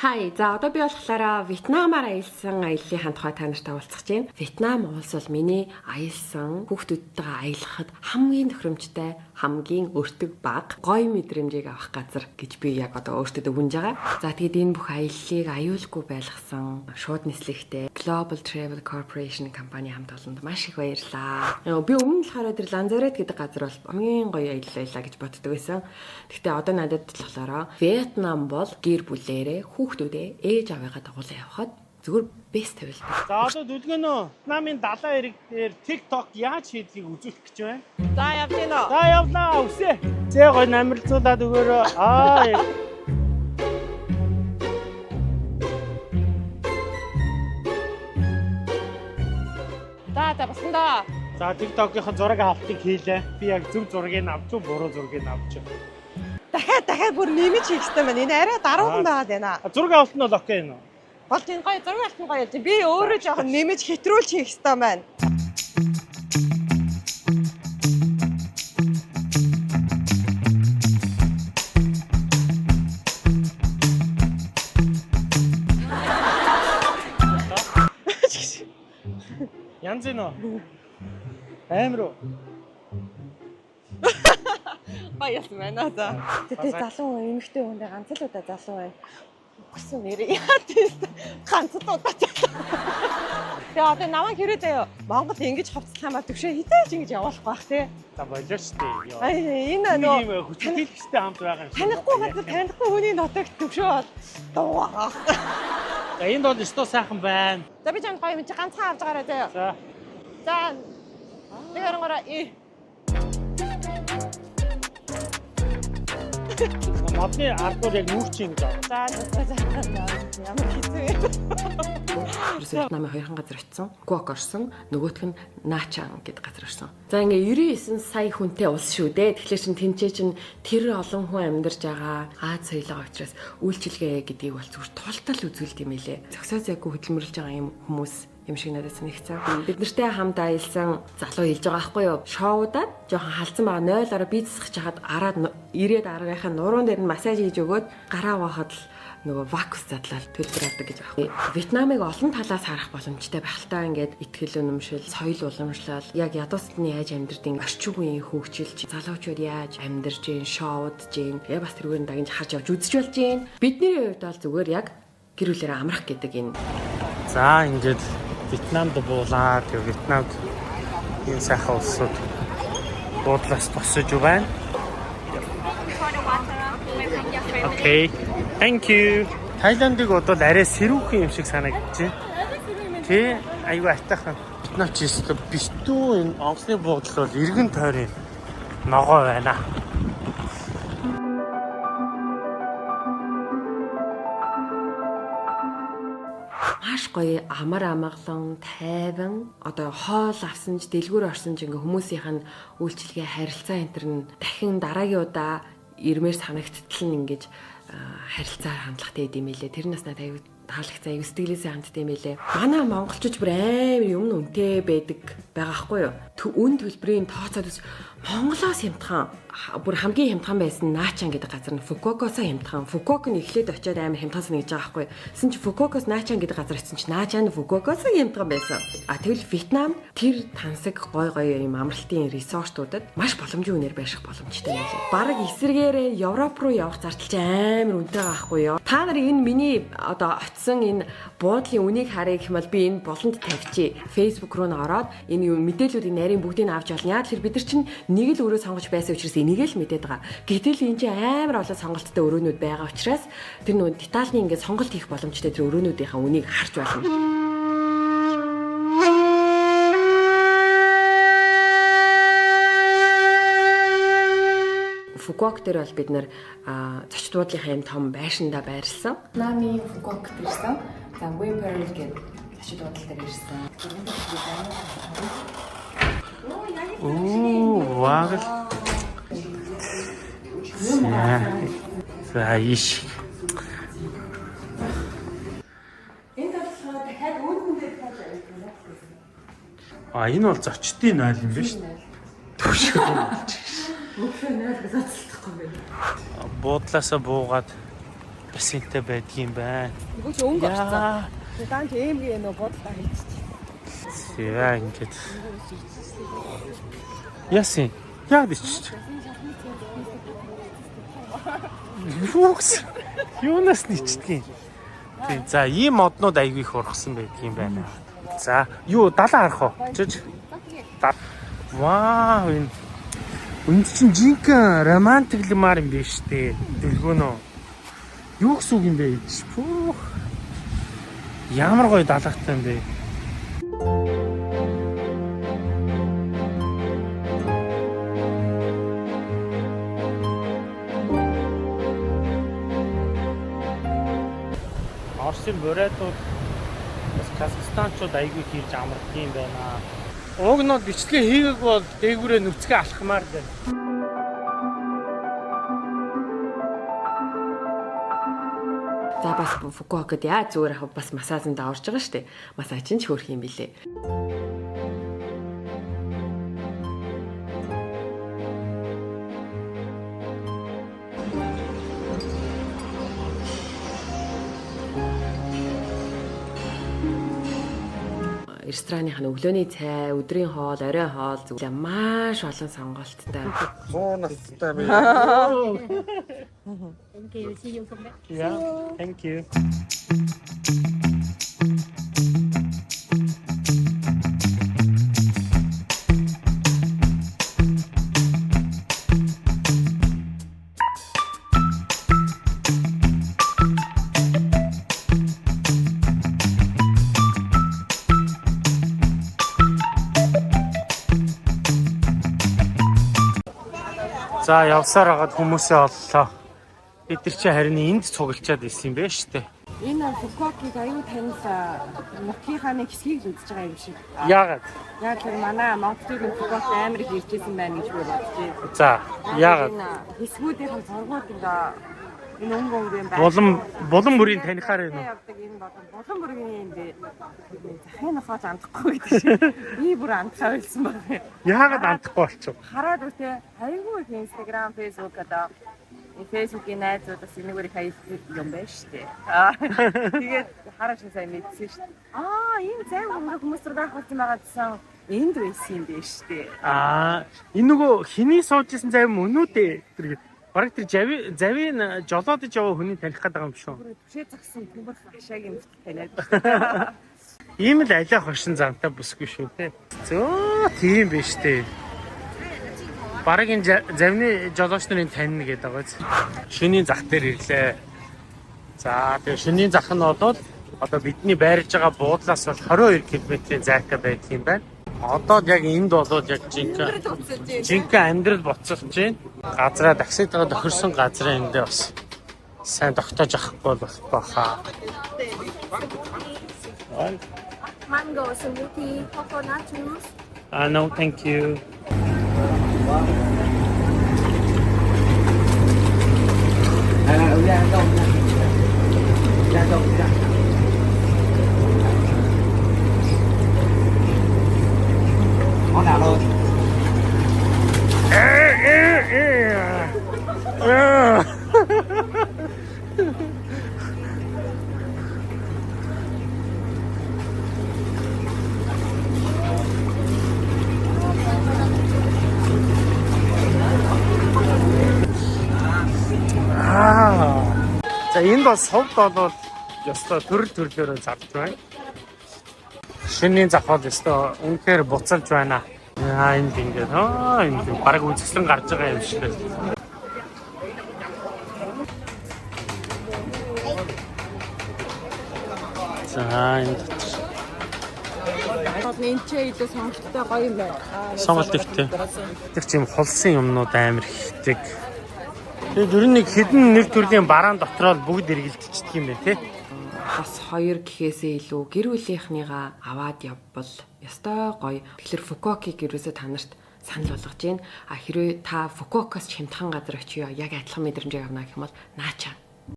Хай, за одоо би болохоор Вьетнамаар аялсан аяллаа тухай та нартай уулзах гэж байна. Вьетнам улс бол миний аялсан хүүхдүүдтэйгээ аялахад хамгийн тохиромжтой, хамгийн өртөг баг, гоё мэдрэмжийг авах газар гэж би яг одоо өөртөө дүгнэж байгаа. За тэгээд энэ бүх аяллыг аюулгүй байлгасан шууд нислэгтэй Global Travel Corporation компани хамт олонд маш их баярлалаа. Би өмнө нь болохоор тэр Ланзарет гэдэг газар бол хамгийн гоё аялал байлаа гэж боддог байсан. Гэхдээ одоо надад болохоор Вьетнам бол гэр бүлээрээ хүүхдүүдээ ээж аваагаа дагуулan явхад зүгээр best тавилбар. За одоо дүлгөнөө Вьетнамын далайн эрэг дээр TikTok яаж хийдгийг үзүүлэх гэж байна. За явж гин үү? За явлаа үсээ. Зэ гой намиралцуулаад өгөөрөө. Аа. За за басан доо. За TikTok-ийн зураг авалтыг хийлээ. Би яг зөв зургийг авч уу, буруу зургийг авч. Дахиад дахиад бүр нэмэж хийх хэрэгтэй байна. Энэ арай даруухан байгаад байна. А зураг авалт нь бол окей нөө. Болж энэ гоё зураг авалт нь гоё юм. Би өөрөө жоохон нэмэж хэтрүүлж хийх хэрэгтэй байна. Янз нөө. Амар уу. Гоё ялсан байна за. Тэ залуу хүн эмэгтэй хүндээ ганц л удаа залуу байна. Үгсэн нэрээ яа тийм ганц л удаа залуу. Тэгээ одоо намайг хэрэг заяа Монгол ингэж хувцлах юм ба төвшөө хизээж ингэж явуулахгүй бах тий. За болооч тий. Йоо. Ай энэ Нэг нөө юм хүчрхийлэгчтэй хамт байгаа юм шиг. танихгүй газар танихгүй хүний нотогт төвшөө бол дуугаа. За энд бол өстөө сайхан байна. За би чамд гоё юм чи ганцхан авч гараа заяа. За За нэг оронгороо и модны ардуур яг нүүр чинь гэж байна. За за за за. Ямар хэцүү юм. Ерөөсөө Вьетнамын хоёрхан газар очисон. Гуак орсон, нөгөөх нь Наачан гэдэг газар орсон. За ингээ 99 сая хүнтэй улс шүү дээ. Тэгэхээр чин тэнцээ чин тэр олон хүн амьдарч байгаа Аз соёлоо учраас үйлчилгээ гэдгийг бол зүгээр тултал үзүүлд юм элэ. Зөксөө зайгүй хөдөлмөрлөж байгаа юм хүмүүс юм шиг надад санагцсан. Бид нартай хамт аялсан залуу хэлж байгаа байхгүй юу? Шоудаад жоохон халдсан байгаа 0 ороо бие засах чахад араад ирээд аргийнхаа нуруун дээр нь массаж хийж өгөөд гараа угаахад л нөгөө вакус задлал төлбөр авдаг гэж байхгүй. Вьетнамыг олон талаас харах боломжтой байх л та ингээд итгэл үнэмшил, соёл уламжлал, яг ядуусд нь яаж амьдрдیں, орчин үеийн хөгжилч, залуучууд яаж амьдарч гин, шоудж гин, яг бас тэргээр нь дагнж харж явж үзэж болж гин. Бидний хувьд бол зүгээр яг гэр бүлээрээ амрах гэдэг энэ За ингээд Вьетнамд буулаа. Тэгээ Вьетнамд энэ сайхан улсууд буудлаас тусаж байна. Okay. Thank you. Таиландыг бодвол арай сэрүүхэн юм шиг санагдаж байна. Тэ айгүй айтайхан. Вьетнам ч өстө битүү энэ онгоцны буудлал бол эргэн тойрын ногоо байна. Маш гоё амар амгалан, тайван одоо хоол авсан ч дэлгүүр орсон ч ингээ хүмүүсийнх нь үйлчилгээ харилцаа энэ төр нь дахин дараагийн удаа ирмээр санагдтал нь ингэж харилцаа хандлагатай идэм байлээ. Тэр нас надад аюу таалагдсан, аюу сэтгэлээсээ хандтай юм байлээ. Манай монголчууд бүр амар юм үнэтэй байдаг байгаа хгүй юу? Үн төлбөрийн тооцоод үс Монголоос хямдхан бүр хамгийн хямдхан байсан Наачан гэдэг газар нь Фукуокоос хямдхан. Фукуок нь эхлээд очиад амар хямдхан санагдаж байгаа байхгүй юу? Тэсэн чи Фукуокоос Наачан гэдэг газар очисон чи Наачан Фукуокоос хямдхан байсан. А тэгвэл Вьетнам тэр тансаг гой гой юм амралтын ресортуудад маш боломжийн үнээр байрших боломжтой юм лээ. Бараг эсрэгээрээ Европ руу явах зардал чи амар үнэтэй байгаа байхгүй юу? Та нар энэ миний одоо очисон энэ буудлын үнийг харъя гэх юм бол би энэ болонд тавьчих. Facebook руу н ороод энэ юм мэдээллүүдийн нарийн бүгдийг нь авч олно. Яг тэр бид нар чинь нэг л өрөө сонгож байсан учраас энийг л мэдээд байгаа. Гэтэл энэ чинь амар олон сонголттой өрөөнүүд байгаа учраас тэр нөө детальны ингээд сонголт хийх боломжтой тэр өрөөнүүдийнхаа үнийг харж болно. Фукуок дээр бол бид нэр зочид буудлынхаа юм том байшиндаа байрлсан. Вьетнамын Фукуокт ирсэн. За Win Pearl гэдэг зочид буудал дээр ирсэн. Оо, вагл. За. За иш. Энэ талхаа дахиад үүдэн дээр тааж авсан. А энэ бол зочдын айл юм биш үү? Төвшөө. Өглөө 0 гэж задлахгүй байна. Буудлаасаа буугаад Бассейнтэй байдгийм байна. Нөгөө чи өнгө орцсон. Яа. Даан чи эмгийн нөө бодлоо хийчих. Яа ингээд. Ясын. Яг иччих. Юу гэсэн? Юунаас ничдэг юм? Тийм. За, ийм моднууд айгүй их ургасан байдгийм байна. За, юу далаа харах уу? Чиж. Вау, энэ үнд чинь жинхэнэ романтик лмаар юм биш үү? Дөлгөөнөө. Юу гэсэн үг юм бэ? Пүүх. Ямар гоё далаатай юм бэ? Оросын бурайдууд бас Казахстанчууд айгүй их ирж амардаг юм байна. Уг нь бол бичлэгээ хийгээгүй бол дээгүүрээ нүцгээ алхмаар байна. За бас Фукуокад яа зүгээр ах бас массажинд орж байгаа штэ. Массаж нь ч хөөрх юм билээ. Рестораных нь өглөөний цай, өдрийн хоол, оройн хоол зүгээр маш олон сонголттой. 100 настай би. Yeah, thank you. За явсаар хагаад хүмүүсээ оллоо. Бид нар чи харин энд цуглчаад исэн юм байна штэ. Энэ Фукуокийг аюу танил Нокиханы хэсгийг л үзэж байгаа юм шиг. Яагаад? Яг тэр манай Монголын Фукуок амар их ирж исэн байна гэж би бодож байна. За, яагаад? Энэ хэсгүүдийн зургууд ингээ энэ өнгө өнгө юм байна. Булан булан бүрийн танихаар байна уу? Явдаг энэ болон булан бүрийн юм бэ. Захын нохооч андахгүй гэдэг шиг. Би бүр андахаа байсан байна. Яагаад андахгүй болчих вэ? Хараад үгүй айгүй их Instagram, Facebook одоо энэ Facebook-ийн найзууд бас энэгээр их аялдаг юм байна шүү дээ. Аа, Тэгээд хараач сайн мэдсэн шүү дээ. Аа, ийм займ хөнгө хүмүүс зураг авах болсон байгаа гэсэн энд байсан юм байна шүү дээ. Аа, энэ нөгөө хиний сууж исэн зав мөн үү дээ? Тэр бараг тэр зави завийн жолоодож яваа хүний таних гээд байгаа юм шүү. Бүр түшээ загсан төмөр хашаагийн мэт таниад. шүү. Ийм л алиа хошин замтай бүсгүй шүү те. Зөө тийм биш те. Бараг энэ завны жолооч нарын танина гэдэг байгаа биз. Шөнийн зах дээр ирлээ. За тэгээ шөнийн зах нь бол одоо бидний байрж байгаа буудлаас бол 22 км-ийн зайтай байдаг юм байна. Одоо яг энд болоод яг жинхэнэ амьдрал буцалж байна. Газраа такситаа тохирсон газраа эндээ бас сайн тогтоож авахгүй бол болохгүй баха. Mango smoothie, coconut juice. No, thank you. Аа. За энд бол сувд болоод ёстой төрөл төрлөөрөө зарж байна. Шинийн зах бол ёстой үнэхээр буцалж байна. Яа энд ингээд аа энд бараг үзэсгэлэн гарч байгаа юм шиг л. За энэ дотор Бол энэ ч илүү сонголттой гоё юм байна. сонголт ихтэй. Тэр чинь хулсын юмнууд амар ихтэй. Тэгээд ер нь нэг хэдэн нэг төрлийн бараан дотроо л бүгд эргэлдчихдэг юм байна тий. Бас хоёр гэхээсээ илүү гэр бүлийнхнийгаа аваад явбал ёстой гоё. Тэгэхээр Фукуокийг ерөөсөө та нарт санал болгож байна. А хэрвээ та Фукуокоос хямдхан газар очиё, яг адилхан мэдрэмжийг авна гэх юм бол Наачан